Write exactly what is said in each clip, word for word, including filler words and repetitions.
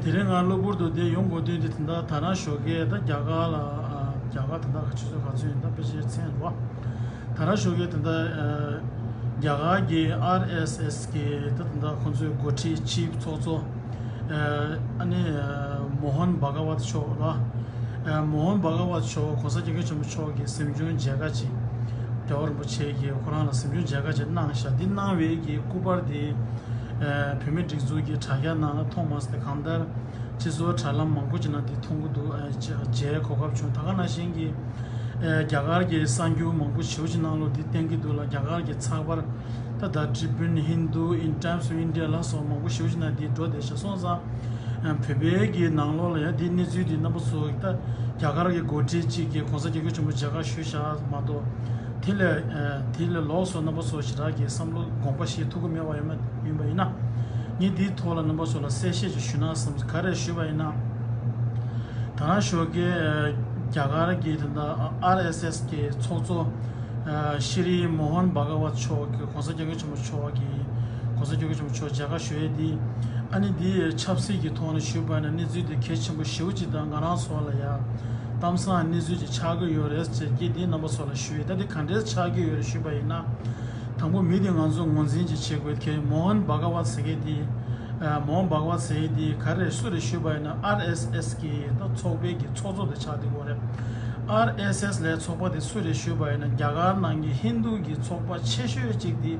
དེ་རིང་ང་གློ་བུར་དུ་འདིར་ཡོང་དགོས་དོན་དེ་དེ་འདྲ། ད་རང་ཞོགས་ཀས་ད་རྒྱ་གར་ལ་ཨ། རྒྱ་གར་ད་ལྟ་ཆུ་ཚོད་ག་ཚོད་ཡིན་ད་དཔེ་ཆའི་མཚན་རེད་བ། ད་རང་ཞོགས་ཀས་དེ་འདྲ་ཨ། རྒྱ་གར་གྱི་ཨར་ཨེས་ཨེས་གི་ད་དེ་འདྲ་ཁོང་ཚོའི་འགོ་ཁྲིད་ཆིབས་ཚོགས་གཙོ་ཨ། ཨ་ནི་ཨ། མོ་ཧོན་བྷ་ག་ཝད་མཆོག་ལ་ཨ། མོ་ཧོན་བྷ་ག་ཝད་མཆོག་༸གོང་ས་༸སྐྱབས་མགོན་ཆེན་པོ་མཆོག་གིས་གཟིམ་ཆུང་མཇལ་ཁ་ཅིག་རྒྱལ་བ་རིན་པོ་ཆེ་གིས་ཁོ་རང་ལ་གཟིམ་ཆུང་མཇལ་ཁ་ཅིག་གནང་ཤག་འདི་གནང་བའི་གི་སྐུ་པར་དེ་ཨ། བོད་མིའི་སྒྲིག་འཛུགས་ཀྱི་དྲ་རྒྱ་ནང་ལ་མཐོང་མ་སོང་སྟེ། གང་ལྟར་སྤྱི་ཚོགས་དྲ་ལམ་མང་པོ་ཅིག་ནང་འདི་མཐོང་གི་འདུག་ཨ། མཇལ་གོ་སྐབས་བྱུང་། ད་ག་ནང་བཞིན་གྱི་ཨ། རྒྱ་གར་གྱི་གསར་འགྱུར་མང་པོ་ཞེ་པོ་ཅིག་ནང་ལོགས་འདི་བསྟན་གྱི་འདུག་ལ། རྒྱ་གར་གྱི་ཚགས་པར་ད་The Tribune, Hindu, In Times of India ལ་སོགས་མང་པོ་ཞེ་པོ་ཅིག་ནང་འདི་འགྲོ་བསྡད་ཤག་སོང་ཙང་ཨ། བོད་པའི་གི་ནང་ལོགས་ལ་ཡང་འདི་གནས་ཚུལ་འདི་རྣམ་པ་ཚོ་ད་རྒྱ་གར་གྱི་འགོ་ཁྲིད་ཅིག་གིས་༸གོང་ས་༸སྐྱབས་མགོན་ཆེན་པོ་མཇལ་ཁ་ཞུས་ཤག་མ་གཏོགས། དེ་ལས་ཨ། དེ་ལས་ལོགས་སུ་རྣམ་པ་ཚོ་ཞེ་དྲག་གི་བསམ་བློ་དགོངས་པ་བཞེས་ཐུབ་ཀྱི་མེད་པ་ཡིན་པ་ཡིན་པ་ཡིན་ན། ངས་འདིའི་ཐོག་ལ་རྣམ་པ་ཚོ་ལ་གསལ་བཤད་ཅིག་ཞུས་ན་བསམ། ག་རེ་ཞུས་པ་ཡིན་ན། ད་རང་ཞོགས་ཀས་ཨ། རྒྱ་གར་གྱི་དེ་འདྲ་ཨར་ཨེས་ཨེས་གི་ཚོགས་གཙོ་ཨ། ཤྲི་མོ་ཧོན་བྷ་ག་ཝད་མཆོག་གིས་༸གོང་ས་༸སྐྱབས་མགོན་ཆེན་པོ་མཆོག་གིས་༸གོང་ས་༸སྐྱབས་མགོན་ཆེན་པོ་མཆོག་མཇལ་ཁ་ཞུ་ཡས་འདི། ཨ་ནི་འདི་ཆབ་སྲིད་ཀྱི་ཐོག་ནས་ཞུས་པ་ཡིན་ན་གནས་ཚུལ་འདི་གལ་ཆེན་པོ་ཞེ་པོ་ཅིག་དང་། ང་རང་ཚོ་ལ་ཡང་གཏམ་བཟང་གནས་ཚུལ་ཅིག་ཆགས་ཀྱི་ཡོད་རེད་ཟེར་གྱི་འདི་རྣམ་པ་ཚོ་ལ་ཞུ་ཡས། ད་འདི་ག་འདྲས་ཆགས་ཀྱི་ཡོད་རེད་ཞུས་པ་ཡིན་ན། དང་པོ་མི་དེ་ང་ཚོ་ངོས་འཛིན་ཅིག་བྱེད་དགོས་ཀྱི། མོ་ཧོན་བྷ་ག་ཝད་ཟེར་མཁན་དེ། ཨ། མོ་ཧོན་བྷ་ག་ཝད་ཟེར་མཁན་དེ་ག་རེ་སུ་རེད་ཞུས་པ་ཡིན་ན། ཨར་ཨེས་ཨེས་གི་ད་ཚོགས་པའི་གི་ཚོགས་གཙོ་དེ་ཆགས་བསྡད་ཡོད་རེད། ཨར་ཨེས་ཨེས་ལབ་ཚོགས་པ་དེ་སུ་རེད་ཞུས་པ་ཡིན་ན། རྒྱ་གར་ནང་གི་ཧིན་རྡུ་གི་ཚོགས་པ་ཆེ་ཤོས་གཅིག་དེ་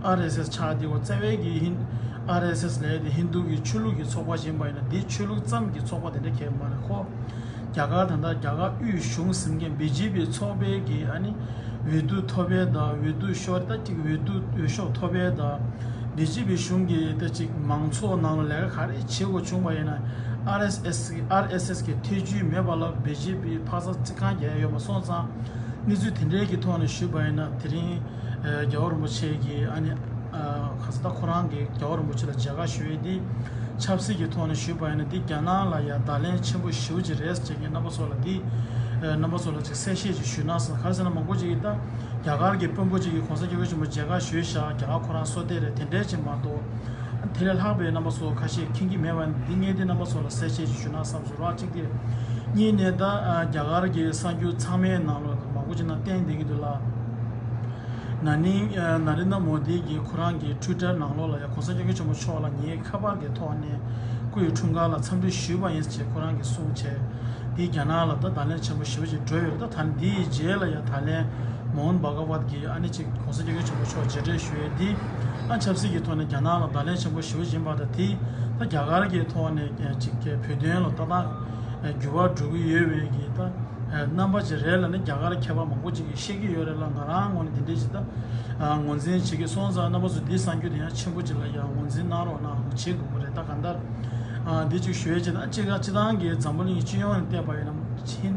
ཨར་ཨེས་ཨེས་ཆགས་བསྡད་ཡོད། རྩ་བའི་གི་ཧིན། ཨར་ཨེས་ཨེས་ལབ་དེ་ཧིན་རྡུ་གི་ཆོས་ལུགས་ཀྱི་ཚོགས་པ་ཞིག་ཡིན་པ་ཡིན་ན། དེ་ཆོས་ལུགས་ཙམ་གྱི་ཚོགས་པ་དེ་འདྲ་གང་ཡང་མ་རེད། ཁོ་རྒྱ་གར་ད་ལྟ་རྒྱ་གར་དབུས་གཞུང་ཟིན་མཁན་བི་ཇེ་པི་ཚོགས་པའི་གི་ཨ་ནི་འོས་བསྡུ་ཐོབ་པའི་དང་། འོས་བསྡུ་ཤོར། ད་ཅིག་འོས་བསྡུ་འོས་ཤོག་ཐོབ་པའི་དང་། བི་ཇེ་པི་གཞུང་གི་ད་ཅིག་མང་ཚོགས་ནང་ལ་ལས་ཀ་ག་རེ་བྱེད་དགོས་བྱུང་བ་ཡིན་ན། ཨར་ཨེས་ཨེས་ཨར་ཨེས་ཨེས་གི་ཐེ་ཇུས་མེད་པ་ལ་བི་ཇེ་པི་ཕར་ཚུར་རྩིས་ཁ་རྒྱག་ཡ་ཡོད་མ་སོང་ཙང་། གནས་ཚུལ་དེ་འདྲའི་གི་ཐོག་ནས་ཞུས་པ་ཡིན་ན། དེ་རིང་ཨ། རྒྱལ་བ་རིན་པོ་ཆེ་གིས་ཨ་ནི་ཨ། ཁ་ས་ད་ཁོ་རང་གིས་རྒྱལ་བ་རིན་པོ་ཆེ་ལ་མཇལ་ཁ་ཞུ་ཡས་འདི་ཆབ་སྲིད་ཀྱི་ཐོག་ནས་ཞུས་པ་ཡིན་ན། འདི་རྒྱ་ནག་ལ་ཡང་བརྡ་ལན་ཆེན་པོ་ཞེ་པོ་ཅིག་རེད་ཟེར་གྱི། རྣམ་པ་ཚོ་ལ་འདི་ཨ། རྣམ་པ་ཚོ་ལ་ཅིག་གསལ་བཤད་ཅིག་ཞུས་ན་བསམ། ག་རེ་ཟེར་ན་མང་པོ་ཅིག་གིས་ད་རྒྱ་གར་གྱི་དཔོན་པོ་ཅིག་གིས་༸གོང་ས་༸སྐྱབས་མགོན་ཆེན་པོ་མཇལ་ཁ་ཞུས་ཤག་རྒྱ་གར་ཁོ་རང་སོ་བདེ་རེད། དེ་འདྲས་ཅིག་མ་གཏོགས། དེ་ལས་ལྷག་པའི་རྣམ་པ་ཚོ་ཁ་ཤས་མཁྱེན་གྱི་མེད་པ་འདི་ངས་འདི་རྣམ་པ་ཚོ་ལ་གསལ་བཤད་ཅིག་ཞུ་ན་བསམ་སོང་ར། གཅིག་དེ། གཉིས་ནས་ད་ཨ། རྒྱ་གར་གྱི་གསར་འགྱུར་ཚང་མའི་ནང་ལ་མང་པོ་ཅིག་ནང་བསྟན་བསྡད་ཀྱི་འདུག་ལ། ན་ནིང་ཨ། ན་རེན་དྲ་མོ་དི་གིས་ཁོ་རང་གི་ཊུའི་ཊར་ནང་ལོགས་ལ་ཡང་༸གོང་ས་༸སྐྱབས་མགོན་ཆེན་པོ་མཆོག་ལ་ངའི་ཁ་པར་གྱི་ཐོག་ནས་སྐུ་ཡི་འཁྲུངས་སྐར་ལ་འཚམས་འདྲི་ཞུས་པ་ཡིན་ཅེས་ཁོ་རང་གིས་གསུངས་བྱས། འདི་རྒྱ་ནག་ལ་ད་བརྡ་ལན་ཆེན་པོ་ཞེ་པོ་ཅིག་འགྲོ་ཡོད་རེད། ད་ད་འདིའི་རྗེས་ལ་ཡང་ད་ལན་མོ་ཧོན་བྷ་ག་ཝད་ཀྱིས་ཨ་ནི་ཅིག་༸གོང་ས་༸སྐྱབས་མགོན་ཆེན་པོ་མཆོག་མཇལ་འཕྲད་ཞུ་ཡས་འདི། ཨ། ཆབ་སྲིད་ཀྱི་ཐོག་ནས་རྒྱ་ནག་ལ་བརྡ་ལན་ཆེན་པོ་ཞེ་པོ་ཅིག་ཡིན་པ་དང་། དེ་ད་རྒྱ་གར་གྱི་ཐོག་ནས་ཅིག་བོད་དོན་ལ་ཏག་ཏག་འགྱུར་བ་འགྲོ་གི་ཡོད་པའི་གི་ད་རྣམ་པ་ཅིག་རེད་ལབ་ནས་རྒྱ་གར་མཁས་པ་མང་པོ་ཅིག་གིས་བཤད་ཀྱི་ཡོད་རེད་ལ། ང་རང་ངོས་ནས་འདི་འདྲས་ཅིག་ད་ངོས་འཛིན་བྱེད་ཀྱི་སོང་ཙང་། རྣམ་པ་ཚོ་འདིའི་གསར་འགྱུར་དེ་ཡང་ཆེན་པོ་ཅིག་ལ་ཡང་ངོས་འཛིན་གནང་རོགས་གནང་། བྱེད་དགོས་ཀྱི་རེད། ད་གང་ལྟར་འདི་ཅིག་ཞུ་ཡས་ཅིག་ད་ཅིག་ག་སྤྱི་བཏང་གི་འཛམ་བུ་གླིང་སྤྱི་ཡོངས་ནས་བལྟས་པ་ཡིན་ན། ཆིན་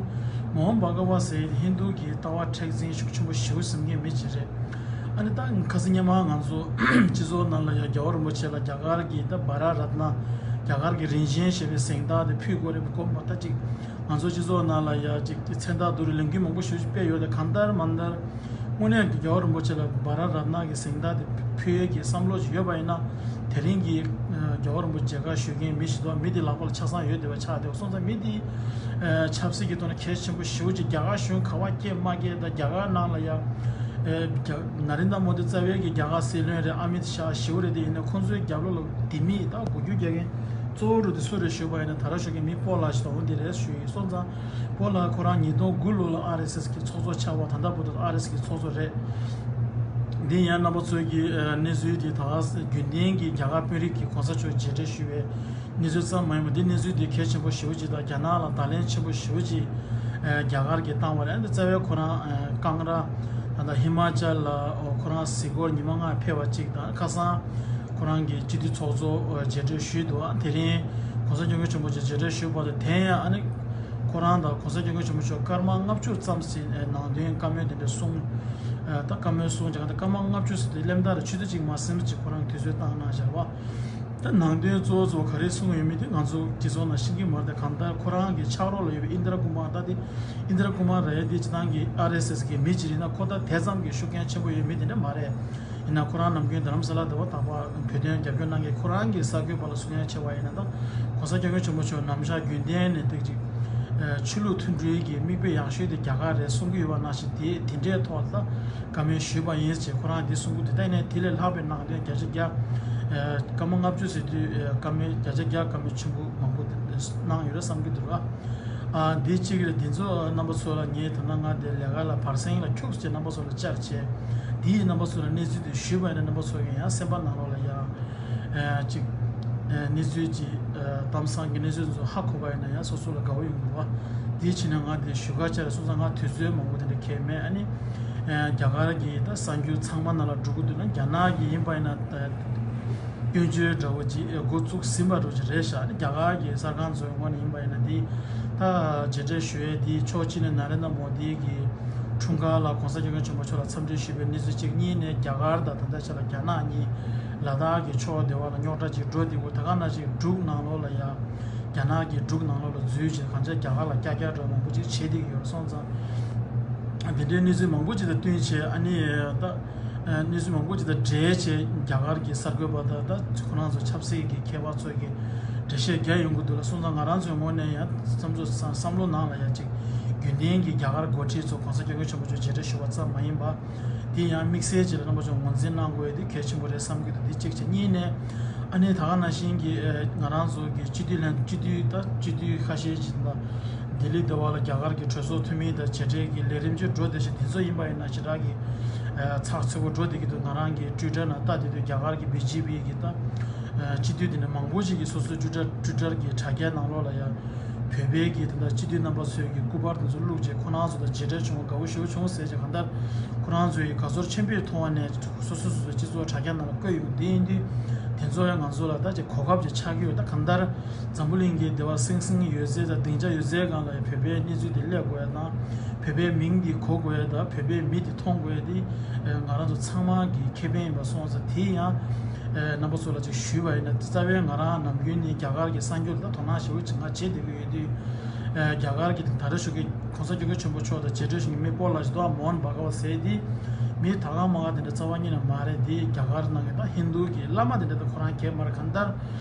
མོ་ཧོན་བྷ་ག་ཝ་ཟེར་ཧིན་རྡུ་གི་ལྟ་བ་མཁྲེགས་འཛིན་ཤུགས་ཆེན་པོ་ཞེ་པོ་ཟིན་མཁན་མི་ཅིག་རེད། ཨ་ནི་ད་ཁ་སང་སྔོན་མ་ང་ཚོ་སྤྱི་ཚོགས་ནང་ལ་ཡང་རྒྱལ་བ་རིན་པོ་ཆེ་ལ་རྒྱ་གར་གྱི་ད་བྷ་ར་རཏ་ན། རྒྱ་གར་གྱི་རིན་ཆེན་ཞེས་པའི་གཟེངས་རྟགས་དེ་ཕུལ་དགོས་རེད་པས། དགོངས་པ། ད་ཅིག་ང་ཚོ་སྤྱི་ཚོགས་ནང་ལ་ཡང་ཅིག་མཚན་རྟགས་བསྡུ་རུབ་ལས་འགུལ་མང་པོ་ཞེ་པོ་ཅིག་སྤེལ་ཡོད་རེད། གང་ལྟར་མ་ལྟར་དངོས་གནས་ཀྱི་རྒྱལ་བ་རིན་པོ་ཆེ་ལ་བྷ་ར་རཏ་ན་གི་གཟེངས་རྟགས་དེ་ཕུལ་ཡས་ཀྱི་བསམ་བློ་ཅིག་ཡོད་པ་ཡིན་ན། དེ་རིང་གི་རྒྱལ་བ་རིན་པོ་ཆེ་མཇལ་ཁ་ཞུ་མཁན་མི་ཞིག་འདུག་མི་དེ་ལག་པ་ལ་ཆ་ཚང་ཡོད་བསྡད་པ་ཆགས་བསྡད་པ་སོང་ཙང་། མི་དེ་ཆབ་སྲིད་ཀྱི་ཐོག་ནས་གལ་ཆེན་པོ་ཞེ་པོ་ཅིག་རྒྱ་གར་གཞུང་ག་པར་སྐྱེལ་མ་སྐྱེལ་དང་། རྒྱ་གར་ནང་ལ་ཡང་ཨེ། རྒྱ་ན་རེན་དྲ་མོ་དི་རྩ་བའི་གི་རྒྱ་གར་སྲིད་བློན་རེད། ཨ་མིད་ཤཱ་ཞེ་པོ་རེད། དེ་ཡིན་ན་ཁོང་ཚོའི་རྒྱབ་ལོགས་ལ་དེ་མི་ད་འགུལ་སྐྱོད་རྒྱག་མཁན་གཙོ་བོ་རུ་དེ་སུ་རེད་ཞུས་པ་ཡིན་ན། ད་རང་ཞོགས་ཀས་མི་སྤོ་ལགས་ཤིག་དང་འོ་དེ་རེད་ཞུས་ཡིན། སོང་ཙང་སྤོ་ལགས་ཁོ་རང་ཉིས་སྟོང་དགུ་ལོ་ལ་ཨར་ཨེས་ཨེས་གི་ཚོགས་གཙོ་ཆགས་པ། ད་ལྟ་བར་དུ་ཨར་ཨེས་ཨེས་གི་ཚོགས་གཙོ་རེད། འདི་ཡང་རྣམ་པ་ཚོས་ཀྱི་ཨ་གནས་ཚུལ་དེ་ད་རྒྱུན་ལྡན་གྱི་རྒྱ་གར་དཔོན་རིགས་ཀྱིས་གོང་ས་མཆོག་མཇལ་འཕྲད་ཞུས་པའི་གནས་ཚུལ་ཙམ་མ་ཡིན་པར། འདི་གནས་ཚུལ་འདི་གལ་ཆེན་པོ་ཞེ་པོ་ཅིག་དང་། རྒྱ་ནག་ལ་བརྡ་ལན་ཆེན་པོ་ཞེ་པོ་ཅིག་ཨ་རྒྱ་གར་གྱིས་བཏང་བ་རེད། འདི་རྩ་བའི་ཁོ་རང་ཨ་ཀང་ར་ད་ལྟ་ཧི་མ་ཅལ་ལ་ཨོ་ཁོ་རང་གཟིགས་སྐོར་ཉི་མ་ལྔ་ཕེབས་པ་ཅིག་དང་། ཁ་སང་ཁོ་རང་གི་སྤྱི་འཐུས་ཚོགས་གཙོ་ཨ་མཇལ་འཕྲད་ཞུས་འདུག་ཨ་དེ་རིང་གོང་ས་སྐྱབས་མགོན་ཆེན་པོ་མཆོག་མཇལ་འཕྲད་ཞུས་པ་དང་། དེ་ཡང་ཨ་ནི་ཁོ་རང་དང་གོང་ས་སྐྱབས་མགོན་ཆེན་པོ་མཆོག་སྐར་མ་ལྔ་བཅུ་ཙམ་ཞིག་ཨ་ནང་དོན་བཀའ་མོལ་དེ་འདྲ་གསུངས། ཨ་ད་བཀའ་མོལ་གསུངས་ཀྱང་། ད་སྐར་མ་ལྔ་བཅུ་ཟེར་དུས་གླེང་སྟེགས་ལ་ཆུ་ཚོད་གཅིག་མ་ཟིན་པ་ཅིག་ཁོ་རང་གིས་དུས་ཚོད་བཏང་གནང་བཞག་པ། ད་ནང་དོན་གཙོ་བོ་གཙོ་བོ་ག་རེ་གསུངས་ཡོད་མེད་དེ་ང་ཚོ་སྤྱི་ཚོགས་ནང་ཤེས་ཀྱི་མ་རེད། ད་གང་ལྟར་ཁོ་རང་གི་ཕྱག་རོགས་ལ་ཡོད་པའི་ཨིན་དྲ་ཀུ་མར། ད་དེ་ཨིན་དྲ་ཀུ་མར་རེད། དེ་སྤྱི་བཏང་གི་ཨར་ཨེས་ཨེས་གི་མི་ཅིག་རེད་ན། ཁོ་ད་དེ་ཙམ་གྱི་ཤུགས་རྐྱེན་ཆེན་པོ་ཡོད་མེད་དེ་འདྲ་མ་རེད། ཡིན་ན་ཁོ་རང་ནམ་རྒྱུན་རྡ་རམ་ས་ལ་དེ་བ་དང་པ་བོད་དོན་རྒྱབ་སྐྱོར་གནང་མཁན་ཁོ་རང་གི་གསར་འགོད་པ་ལ་གསུང་ཡ་བྱས་པ་ཡིན་ན། ད་༸གོང་ས་༸སྐྱབས་མགོན་ཆེན་པོ་མཆོག་ནམ་ཞག་རྒྱུན་གཏན་ནས་ཏིག་ཅིག་ཆོས་ལུགས་མཐུན་སྒྲིལ་གྱི་མིག་དཔེ་ཡག་ཤོས་དེ་རྒྱ་གར་རེད་གསུང་གི་ཡོད་པ་ནང་བཞིན། དེ་དེ་འདྲའི་ཐོག་ལ་ད་བཀའ་མོལ་ཞུས་པ་ཡིན་ཅེས་ཁོ་རང་འདི་གསུང་གི་འདུག་ད་ཡིན་ནའི་དེ་ལས་ལྷག་པའི་ནང་དོན་བརྒྱ་ཆ་བརྒྱ་སྐར་མ་ལྔ་བཅུ་ཟེར་དུས་སྐར་མ་བརྒྱ་ཆ་བརྒྱ་སྐར་མ་ཆེན་པོ་མང་པོ་དེ་གནང་ཡོད་རེད་བསམ་གྱི་འདུག་ར། ཨ། འདི་གཅིག་རེད། འདི་ཚོ་རྣམ་པ་ཚོ་ལ་ངས་ད་ལྟ་ང་འདི་ལས་ཀ་ལ་བར་གསེང་ལ་ཁྱུག་ཅིག་རྣམ་པ་ཚོ་ལ་བཅར་བྱས། འདིའི་རྣམ་པ་ཚོ་ལ་གནས་ཚུལ་འདི་ཞུས་པ་ཡིན་ན་རྣམ་པ་ཚོ་གིས་ཡང་སེམས་པ་ནང་ལོགས་ལ་ཡང་ཨ་ཅིག་ཨ་གནས་ཚུལ་ཅིག་ཨ་གཏམ་བཟང་གི་གནས་ཚུལ་ཚོ་ཧ་གོ་བ་ཡིན་ན་ཡང་སོ་སོ་ལ་དགའ་བོ་ཡོང་གི་རེད་བ། འདི་བྱས་ན་ང་འདི་ཞུ་ག་བཅར་སོང་ཙང་ང་དུས་ཚོད་མང་པོ་དེ་འདྲ་ཁེལ་མེད། ཨ་ནི་ཨ་རྒྱ་གར་གྱི་ད་གསར་འགྱུར་ཚང་མ་ནང་ལ་འགྲོ་གི་འདུག་ན། རྒྱ་ནག་གི་ཡིན་པ་ཡིན་ན་ད་སྐྱོན་བརྗོད་འདྲ་བོ་ཅིག་འགོ་བཙུགས་ཟིན་པ་འདྲ་ཅིག་རེད་ཤག་རྒྱ་གར་གྱི་གསར་ཁང་ཚོའི་ངོས་ནས་ཡིན་པ་ཡིན་ན། འདི་ད་རྗེས་དྲན་ཞུ་ཡས་འདི་ཕྱོགས་གཅིག་ནས་ན་རེན་དྲ་མོ་དི་གི་འཁྲུངས་སྐར་ལ་༸གོང་ས་༸སྐྱབས་མགོན་ཆེན་པོ་མཆོག་ལ་འཚམས་འདྲི་ཞུས་པའི་གནས་ཚུལ་གཅིག་གཉིས་ནས་རྒྱ་གར་དང་ད་ལྟ་ཆ་ལ་རྒྱ་ནག་གཉིས་ལ་དྭགས་ཀྱི་ཕྱོགས་དེ་བ་ལ་རྙོག་དྲ་ཅིག་འགྲོ་བསྡད་ཡོད། ད་ག་ནང་བཞིན་འབྲུག་ནང་ལོགས་ལ་ཡ་རྒྱ་ནག་གི་འབྲུག་ནང་ལོགས་ལ་འཛུལ་བྱས་གང་ཅི་རྒྱ་གར་ལ་ཀྱག་ཀྱག་འདྲ་མང་པོ་ཅིག་བྱེད་བསྡད་ཀྱི་ཡོད་སོང་ཙང་། འདི་འདྲའི་གནས་ཚུལ་མང་པོ་ཅིག་དང་བསྟུན་བྱས། ཨ་ནི་ད་གནས་ཚུལ་མང་པོ་ཅིག་དང་འབྲེལ་བྱས་རྒྱ་གར་གྱི་གསར་འགོད་པ་དང་ད་ཁོ་རང་ཚོ་ཆབ་སྲིད་ཀྱི་མཁས་པ་ཚོ་གིས་འགྲེལ་བཤད་རྒྱག་ཡོང་གི་འདུག་ལ་སོང་ཙང་། ང་རང་ཚོའི་ངོས་ནས་ཡང་བསམ་ཚོད་བསམ་བསམ་བློ་ནང་ལ་ཡ་ཅིག་རྒྱུན་ལྡན་གྱི་རྒྱ་གར་འགོ་ཁྲིད་ཚོ་༸གོང་ས་༸སྐྱབས་མགོན་ཆེན་པོ་མཆོག་མཇལ་འཕྲད་ཞུ་བ་ཙམ་མ་ཡིན་པ། དེ་ཡང་དམིགས་བསལ་ཅིག་ལ་རྣམ་པ་ཚོས་ངོས་འཛིན་གནང་དགོས་ཡ་དེ་གལ་ཆེན་པོ་རེད་བསམ་གྱི་འདུག་དེ་གཅིག་བྱས། གཉིས་ནས་ཨ་ནི་ད་ག་ནང་བཞིན་གྱི་ཨ་ང་རང་ཚོ་གི་སྤྱི་འཐུས་ལྷན་སྤྱི་འཐུས་ད་སྤྱི་འཐུས་ཁ་ཤས་ཅིག་དང་ལྡི་ལི་དེ་བ་ལ་རྒྱ་གར་གྱི་གྲོས་ཚོགས་འཐུས་མི་དང་མཇལ་འཕྲད་ཀྱི་ལས་རིམ་ཅིག་འགྲོ་བསྡད་ཤག་དེ་ཚོ་ཡིན་པ་ཡིན་ན་ཞེ་དྲག་གི་ཨ་ཚགས་ཚུད་པོ་འགྲོ་བསྡད་ཀྱི་འདུག་ང་རང་གི་ཊུའི་ཊར་ནང་ལྟ་བསྡད་དུས་རྒྱ་གར་གྱི་བི་ཇེ་པི་གི་ད་ཨ་སྤྱི་འཐུས་དེ་ནས་མང་པོ་ཞིག་གིས་སོ་སོའི་ཊུའི་ཊར་ཊུའི་ཊར་གྱི་དྲ་རྒྱའི་ནང་ལོགས་ལ་ཡང་བོད་པའི་གི་དེ་འདྲ་སྤྱི་འཐུས་རྣམ་པ་ཚོའི་གི་སྐུ་པར་དེ་ཚོ་བླུགས་རྗེས་ཁོ་རང་ཚོ་དང་མཇལ་འཕྲད་བྱུང་བ་དགའ་བོ་ཞེ་པོ་བྱུང་ཟེར་བྱས། གང་ལྟར་ཁོ་རང་ཚོའི་གི་དགའ་ཚོར་ཆེན་པོས་མཐོང་བ་ནས་སོ་སོ་སོ་སོའི་སྤྱི་ཚོགས་དྲ་རྒྱ་ནང་ལ་བཀོད་ཡོང་། དེ་ཡིན་དུས་དེ་ཚོ་ཡང་ང་ཚོ་ལ་ད་ཅིག་གོ་སྐབས་ཅིག་ཆགས་ཀྱི་ཡོད། ད་གང་ལྟར་འཛམ་བུ་གླིང་གི་དེ་བ་སིང་སིང་ཡོད་ཚད་དང་སྡིངས་ཆ་ཡོད་ཚད་སྒང་ལ་ཡང་བོད་པའི་གནས་ཚུལ་དེ་སླེབས་དགོས་ཡ་དང་། བོད་པའི་མིང་འདི་གོ་དགོས་ཡ་དང་བོད་པའི་མི་འདི་མཐོང་དགོས་ཡ་འདི་ང་རང་ཚོ་ཚང་མ་གི་ཁེ་ཕན་ཡིན་པ་སོང་ཙང་། དེ་ཡང་རྣམ་པ་ཚོ་ལ་ཅིག་ཞུས་པ་ཡིན་ན། རྩ་བའི་ང་རང་ནམ་རྒྱུན་ནས་རྒྱ་གར་གྱི་གསར་འགྱུར་ལ་དོ་སྣང་ཞེ་པོ་ཅིག་ང་བྱེད་བསྡད་ཀྱི་ཡོད་དུས། རྒྱ་གར་གྱི་ད་རེས་ཞོགས་ཀས་༸གོང་ས་༸སྐྱབས་མགོན་ཆེན་པོ་མཆོག་དང་མཇལ་འཕྲད་ཞུ་མཁན་མི་པོ་ལ་ཇི་དོ་མོ་ཧན་བྷ་ག་ཝ་ཟེར་དེ་མི་ད་ག་མ་ག་དེ་འདྲ་རྩ་བ་ཉིད་ནས་མ་རེད། དེ་རྒྱ་གར་ནང་གི་ད་ཧིན་རྡུ་གི་བླ་མ་དེ་འདྲ་ད་ཁོ་རང་གས་མ་རེད། གང་ལྟར་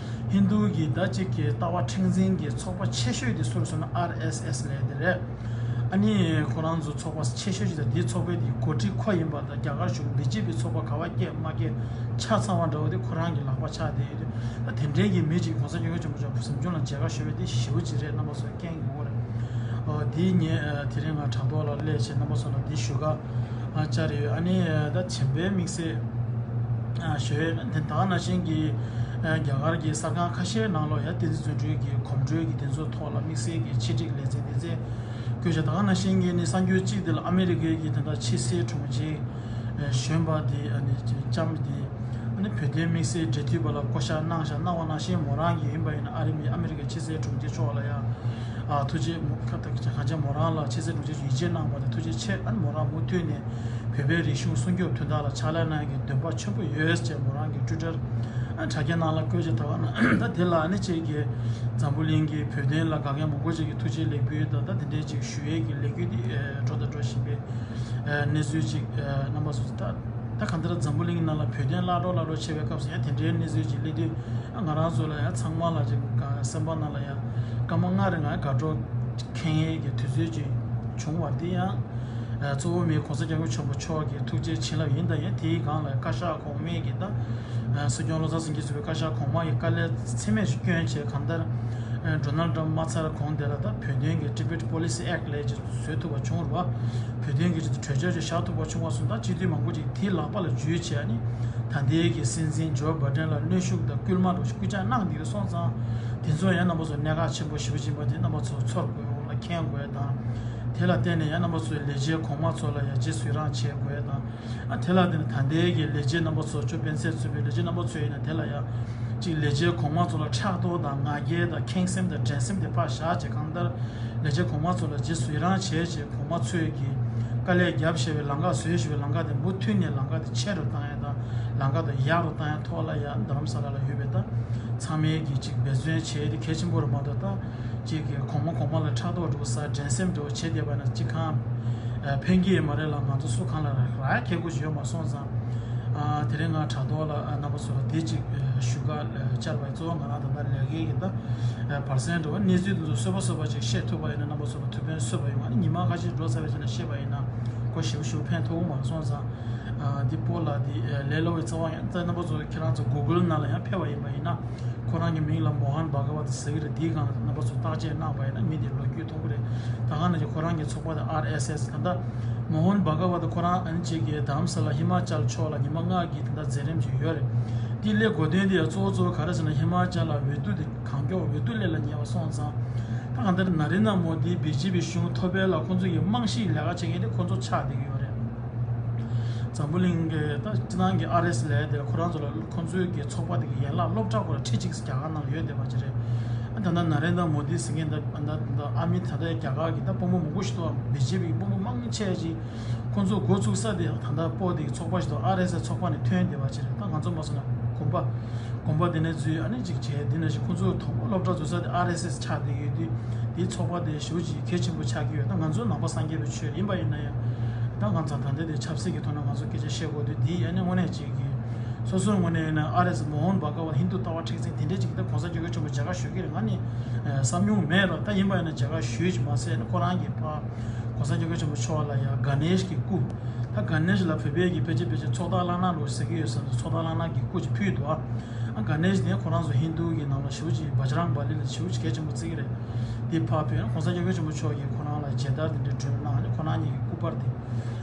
ཧིན་རྡུ་གི་ད་ཅིག་གི་ལྟ་བ་མཁྲེགས་འཛིན་གྱི་ཚོགས་པ་ཆེ་ཤོས་དེ་སུ་རེད་ཟེར་ན་ཨར་ཨེས་ཨེས་ལབ་དེ་རེད། ཨ་ནི་ཁོ་རང་ཚོ་ཚོགས་པ་ཆེ་ཤོས་ཅིག་དང་དེའི་ཚོགས་པའི་དེའི་འགོ་ཁྲིད་ཁོ་ཡིན་པ་དང་། རྒྱ་གར་གཞུང་བི་ཇེ་པི་ཚོགས་པ་ག་བ་སྐྱེས་མ་སྐྱེས་ཆ་ཚང་བ་འདྲ་བོ་དེ་ཁོ་རང་གི་ལག་པ་ཆགས་བསྡད་ཡོད་དུས། ད་དེ་འདྲའི་གི་མི་ཅིག་༸གོང་ས་༸སྐྱབས་མགོན་ཆེན་པོ་མཆོག་གཟིམ་ཆུང་ལ་མཇལ་ཁ་ཞུ་བའི་དེ་ཞེ་པོ་ཅིག་རེད། རྣམ་པ་ཚོས་མཁྱེན་གྱི་ཡོད་རེད། ཨོ་དེ་ངས་ཨ་དེ་རིང་ང་དྲ་ཐོག་ལ་སླེབས་བྱས་རྣམ་པ་ཚོ་ལ་འདི་ཞུ་ག་ཨ་བཅར་ཡོད། ཨ་ནི་ཨ་ད་བྱམས་པའི་དམིགས་བསལ་ཨ་ཞུ་ཡོད། དེ་ད་ག་ནང་བཞིན་གྱི་ཨ་རྒྱ་གར་གྱི་གསར་ཁང་ཁ་ཤས་ནང་ལོགས་ཡ་བསྟན་འཛིན་བརྩོན་འགྲུས་ཀྱི་གོམ་བགྲོད་ཀྱི་དེ་ཚོའི་ཐོག་ལ་དམིགས་བསལ་གྱི་ཆེད་སྒྲིག་ལེ་ཚན་དེ་ཚོ་བཀོད་བྱས། ད་ག་ནང་བཞིན་གྱི་ནི་གསར་འགྱུར་གཅིག་དེ་ལ་ཨ་མི་རི་ཀའི་གི་དེ་འདྲ་ཕྱི་སྲིད་དྲུང་ཆེ་གཞོན་པ་དེ་ཨ་ནི་ལྕམ་དེ་ཨ་ནི་བོད་དོན་དམིགས་བསལ་འབྲེལ་མཐུད་པ་ལ་བསྐོ་བཞག་གནང་བཞག་གནང་བ་ནང་བཞིན། མོ་རང་གི་ཡིན་པ་ཡིན་ན་ཨ་རི་མི་ཨ་མི་རི་ཀའི་ཕྱི་སྲིད་དྲུང་ཆེ་མཆོག་ལ་ཡང་ཨ་ཐུགས་རྗེ་མོ་ཁ་ཐག་གང་ཅི་མོ་རང་ལ་ཕྱི་སྲིད་དྲུང་ཆེ་ཡིད་ཆེས་གནང་བ་དང་ཐུགས་རྗེ་ཆེ། ཨ་ནི་མོ་རང་མུ་མཐུད་ནས་བོད་པའི་རིག་གཞུང་སྲུང་སྐྱོབ་དོན་དག་ལ་ཕྱག་ལས་གནང་ཡག་གི་འདུན་པ་ཆེན་པོ་ཡོད་ཅེས་མོ་རང་གི་ཊུའི་ཊར་ཨ་དྲ་རྒྱ་ནང་ལ་བཀོད་ཅིག་ད་ག་ན་ད་དེ་ལ་ཨ་ནི་ཅིག་གི་འཛམ་བུ་གླིང་གི་བོད་དོན་ལ་དགའ་མཁན་མང་པོ་ཅིག་གི་ཐུགས་རྗེ་ལེགས་འབུལ་དང་ད་དེ་འདྲའི་ཅིག་ཞུ་ཡས་ཀྱི་ལས་འགུལ་འདི་འགྲོ་དང་འགྲོ་བཞིན་པའི་གནས་ཚུལ་ཅིག་རྣམ་པ་ཚོ་ད་ད་གང་ལྟར་འཛམ་བུ་གླིང་ནང་ལ་བོད་དོན་བརླག་འགྲོ་བརླག་འགྲོ་བྱེད་པའི་སྐབས་སུ་ཡང་དེ་འདྲའི་གནས་ཚུལ་ཅིག་སླེབས་དུས་ང་རང་ཚོ་ལ་ཡང་ཚང་མ་ལ་ཅིག་སེམས་པ་ནང་ལ་ཡང་སྐར་མ་ལྔ་རིང་ང་དགའ་སྤྲོ་ཁེངས་ཡས་ཀྱི་དུས་ཚོད་ཅིག་བྱུང་བ་འདི་ཡང་གཙོ་བོ་མི་༸གོང་ས་༸སྐྱབས་མགོན་ཆེན་པོ་མཆོག་གི་ཐུགས་རྗེ་བྱིན་རླབས་ཡིན། ད་ཡང་དེའི་སྒང་ལ་བཀའ་ཤག་གོང་མའི་གི་ད་སྲིད་སྐྱོང་བློ་བཟང་སེང་གེ་ཟུར་པའི་བཀའ་ཤག་གོང་མ་ཡི་དཀའ་ལས་ཚད་མེད་ཞིག་བསྐྱོན་བྱས། གང་ལྟར་ཌོ་ནལ་ཌི་ཊརམ་ཕ་མ་ཚར་གོང་དེ་ལ་ད་བོད་དོན་གྱི་Tibet Policy Act་ལས་ཅིག་བཟོ་ཐུབ་པ་བྱུང་རེད་བ། བོད་དོན་གྱི་ཆེད་དུ་གྲོས་འཆར་ཅིག་བཞག་ཐུབ་པ་བྱུང་བ་སོང་། ད་སྤྱི་འཐུས་མང་པོ་ཅིག་དེའི་ལག་པ་ལ་འཇུས་བྱས་ནས་ད་ལྟའི་གི་སྲིད་འཛིན་ཇོ་བྷའི་ཌེན་ལ་གནོན་ཤུགས་དང་སྐུལ་མ་འགྲོ་སྐུལ་ལྕག་གནང་བསྡད་ཡོད་སོང་ཙང་། དེ་ཚོ་ཡང་རྣམ་པ་ཚོ་གནད་འགག་ཆེན་པོ་ཞེ་པོ་ཅིག་ཡིན་པ་དེ་རྣམ་པ་ཚོ་ཚོར་དགོས་འོང་ལ་མཁྱེན་དགོས་དང་། དེ་ལ་བརྟེན་ནས་ཡང་རྣམ་པ་ཚོའི་ལས་བྱེད་གོང་མ་ཚོ་ལ་ཡང་རྗེས་སུ་ཡི་རང་བྱེད་དགོས་དང་། ཨ་དེ་ལ་བརྟེན་ནས་ད་ལྟའི་གི་ལས་བྱེད་རྣམ་པ་ཚོ་ཇོ་སྤེན་ཚེ་གཙོས་པའི་ལས་བྱེད་རྣམ་པ་ཚོ་ཡིན་ན་དེ་ལ་ཡང་ཅིག་ལས་བྱེད་གོང་མ་ཚོ་ལ་ཕྲག་དོག་དང་ང་རྒྱལ་དང་ཁེངས་སེམས་དང་འགྲན་སེམས་དེ་ཕར་བཞག་བྱས། གང་ལྟར་ལས་བྱེད་གོང་མ་ཚོ་ལ་རྗེས་སུ་ཡི་རང་བྱས་བྱས་གོང་མ་ཚོས་ཀྱི་དཀའ་ལས་བརྒྱབ་བཞག་པའི་ལམ་ཁ་བཟོས་བཞག་པའི་ལམ་ཁ་དེ་མུ་མཐུད་ནས་ལམ་ཁ་དེ་ཆེ་རུ་བཏང་ཡ་དང་ལམ་ཁ་དེ་ཡག་རུ་བཏང་ཡ་ཐོག་ལ་ཡང་རྡ་རམ་ས་ལ་ལ་ཡོད་པའི་ད་ཚང་མས་ཀྱི་ཅིག་འབད་བརྩོན་བྱས་ཏེ་གལ་ཆེན་པོ་རེད་མ་གཏོགས། ད་ཅིག་གི་གོང་མ་གོང་མ་ལ་ཕྲག་དོག་འགྲོ་ས་འགྲན་སེམས་འགྲོ་བྱེད་བསྡད་པ་ན་ཅིག་གང་ཕན་གྱི་ཡོད་མ་རེད་ལ། ང་ཚོ་སུ་གང་ལ་རག་ཁྱད་ཁུར་ཡོད་མ་སོང་ཙང་ ཨ། དེ་རིང་ང་དྲ་ཐོག་ལ་ཨ་རྣམ་པ་ཚོ་ལ་དེ་གཅིག་ཨ་ཞུ་ག་ཨ་བཅར་བ་ཡིན། གཙོ་བོ་ང་རང་ད་ལྟ་ལས་ཀའི་གི་ད་ཨ་བར་གསེང་འགྲོ་བ་གནས་ཚུལ་དེ་ཚོ་གསོལ་པ་གསོལ་པ་ཅིག་བཤད་ཐུབ་པ་ཡིན་ན་རྣམ་པ་ཚོ་ལ་ཐུགས་ཕན་གསོས་པ་ཡོང་བ་ནི། ཉི་མ་ཁ་ཤས་འགྲོ་ཚར་བའི་རྗེས་ལ་བཤད་པ་ཡིན་ན་ཁོ་ཞེ་པོ་ཞེ་པོ་ཕན་ཐོགས་མ་སོང་ཙང་། ཨ་འདི་པོ་ལ་འདི་ཨ་ལས་སླ་བའི་རྩ་བ་ཡང་ད་རྣམ་པ་ཚོ་ཁྱེད་རང་ཚོ་གུ་གུལ་ནང་ལ་ཡང་ཕེབས་པ་ཡིན་པ་ཡིན་ན། ཁོ་རང་གི་མིང་ལ་མོ་ཧན་བྷ་ག་ཝ་ཏ་ཟེར་གྱི་རེད། དེའི་སྒང་ལ་རྣམ་པ་ཚོ་བརྟག་དཔྱད་གནང་བ་ཡིན་ན་མི་དེ་ལོ་རྒྱུས་མཐོང་གི་རེད། ད་ག་ནང་བཞིན་ཁོ་རང་གི་ཚོགས་པ་དེ་ཨར་ཨེས་ཨེས། ད་ལྟ་མོ་ཧན་བྷ་ག་ཝ་ཏ་ཁོ་རང་ཨ་ནི་གཅིག་གི་དྷ་རམ་ས་ལ་ཧི་མ་ཅལ་ཕྱོགས་ལ་ཉི་མ་ལྔ་གི་ད་ལྟ་མཛད་རིམ་ཅིག་ཡོད་རེད། དེ་སླེབས་དགོས་དོན་དེ་ཡང་གཙོ་བོ་གཙོ་བོ་ག་རེ་ཟེར་ན་ཧི་མ་ཅལ་ལ་འོས་བསྡུ་དེ་གང་མགྱོགས་འོས་བསྡུ་སླེབས་ལ་ཉེ་བ་སོང་ཙང་། ད་གང་ལྟར་ན་རེན་དྲ་མོ་དི་བི་ཇེ་པི་གཞུང་ཐོབ་པ་ལ་ཁོང་ཚོ་གི་རྨང་གཞིའི་ལས་ཀ་བྱེད་མཁན་དེ་ཁོང་ཚོ་ཆགས་བསྡད་ཀྱི་ཡོད་རེད། འཛམ་བུ་གླིང་གི་ད་སྤྱི་བཏང་གི་ཨར་ཨེས་ལས་དེ་ཁོ་རང་ཚོ་ལ་ཁོང་ཚོའི་གི་ཚོགས་པ་དེ་གི་ཡན་ལག་སློབ་གྲྭ་ཁོ་ར་ཁྲི་གཅིག་རྒྱ་གར་ནང་ལ་ཡོད་བསྡད་པ་ཅིག་རེད། ད་ལྟ་ན་རེན་དྲ་མོ་དི་ཟེར་མཁན་ད་ད་ད་ཨ་མི་ད་ལྟ་རྒྱ་གར་གི་ད་དཔོན་པོ་མང་པོ་ཞིག་འདུག་བི་ཇེ་པི་གི་དཔོན་པོ་མང་ཆེ་ཅིག་ཁོང་ཚོ་འགོ་ཚུགས་ས་དེ་ད་ལྟ་པོ་དེ་གི་ཚོགས་པ་ཞིག་འདུག་ཨར་ཨེས་ཨེས་ཚོགས་པ་ནས་ཐོན་བསྡད་པ་ཅིག་རེད། ད་ང་ཚོ་མ་སོང་ན་གོམ་པ་གོམ་པ་དེ་ནས་འཛུལ་ཨ་ནི་ཅིག་བྱས། དེ་ནས་ཅིག་ཁོང་ཚོ་དང་པོ་སློབ་གྲྭ་འཛུལ་ས་དེ་ཨར་ཨེས་ཨེས་ཆགས་བསྡད་ཡོད་དུས་དེའི་ཚོགས་པ་དེ་ཞེ་པོ་ཅིག་གལ་ཆེན་པོ་ཆགས་ཀྱི་ཡོད། ད་ང་ཚོ་ནང་པ་སངས་རྒྱས་པའི་ཆོས་ཡིན་པ་ཡིན་ན་ཡང་། ད་ང་ཚོ་ད་ལྟ་དེ་ཆབ་སྲིད་ཀྱི་ཐོག་ནས་ང་ཚོ་སྐད་ཆ་བཤད་དགོས་དུས་དེ་ཨ་ནི་དངོས་གནས་ཅིག་གི་སོ་སོའི་ངོས་ནས་ཡིན་ན་ཨར་ཨེས་མོ་ཧོན་བྷ་ག་ཝ་ཧིན་དུ་ལྟ་བ་མཁྲེགས་འཛིན་དེ་འདྲས་ཅིག་ད་གོང་ས་སྐྱབས་མགོན་ཆེན་པོ་མཇལ་ཁ་ཞུ་གི་རེད། ང་ནི་ཨ་བསམ་མྱོང་མེད་ར། ད་ཡིན་པ་ཡིན་ན་མཇལ་ཁ་ཞུས་ཅིག་མ་ཟད་ནི་ཁོ་རང་གི་ཕ་གོང་ས་སྐྱབས་མགོན་ཆེན་པོ་མཆོག་ལ་ཡང་ག་ནེཤ་གི་སྐུ། ད་ག་ནེཤ་ལ་བོད་པའི་གི་ཕལ་ཆེར་ཕལ་ཆེར་ཚོགས་བདག་གླང་ནག་ལོ་ཟེར་གི་ཡོད་ས་འདུག་ཚོགས་བདག་གླང་ནག་གི་སྐུ་ཅིག་ཕུལ་འདུག་ཨ་ག་ནེཤ་དེ་ཁོ་རང་ཚོ་ཧིན་དུ་གི་ནང་ལ་ཞེ་པོ་ཅིག་བ་ཇི་རང་བ་ལི་ལ་ཞེ་པོ་ཅིག་གལ་ཆེན་པོ་བརྩི་གི་རེད། དེ་ཕར་ཕུལ་ན་གོང་ས་སྐྱབས་མགོན་ཆེན་པོ་མཆོག་གིས་ཁོ་རང་ལ་མཇལ་དར་དེ་འདྲ་སྤྲོད་གནང་ནས་ཁོ་རང་གཉིས་ཀྱི་སྐུ་པར་དེ་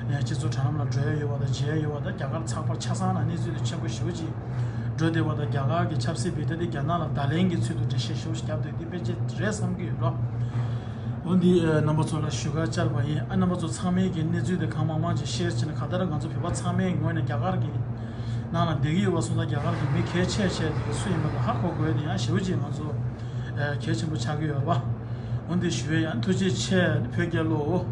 ཨ་སྤྱི་ཚོགས་དྲ་ལམ་ལ་འགྲོ་ཡ་ཡོད་པ་དང་མཇལ་ཡ་ཡོད་པ་དང་། རྒྱ་གར་ཚགས་པར་ཆ་ཚང་ལ་གནས་ཚུལ་དེ་ཆེན་པོ་ཞེ་པོ་ཅིག་འགྲོ་བསྡད་པ་དང་། རྒྱ་གར་གྱི་ཆབ་སྲིད་པའི་ད་ལྟའི་རྒྱ་ནག་ལ་བརྡ་ལན་གྱི་ཚུལ་དུ་འགྲེལ་བཤད་ཞེ་པོ་ཞིག་བརྒྱབ་འདུག་དེ་དཔེ་ཆ་རེད་བསམ་གྱི་ཡོད་རོ། འོ་འདི་ཨ་རྣམ་པ་ཚོ་ལ་ཞུ་ག་བཅར་བ་ཡིན། ཨ་རྣམ་པ་ཚོ་ཚང་མས་ཀྱི་གནས་ཚུལ་དེ་གང་མང་མང་ཅིག་ཤེར་བྱས་ནས། གང་ལྟར་ང་ཚོ་བོད་པ་ཚང་མའི་ངོས་ནས་རྒྱ་གར་གྱི་ནང་ལ་བསྡད་ཀྱི་ཡོད་པ་སོང་ཙང་། རྒྱ་གར་གྱི་མི་གལ་ཆེ་ཆེ་དེ་སུ་ཡིན་པ་དེ་ཧ་གོ་དགོས་དེ་ཡང་ཞེ་པོ་ཅིག་ང་ཚོ་ཨ་གལ་ཆེན་པོ་ཆགས་ཀྱི་ཡོད་རེད་པ། འོ་འདི་ཞུ་བའི་ཡང་ཐུགས་རྗེ་ཆེ། བོད་རྒྱལ་ལོ།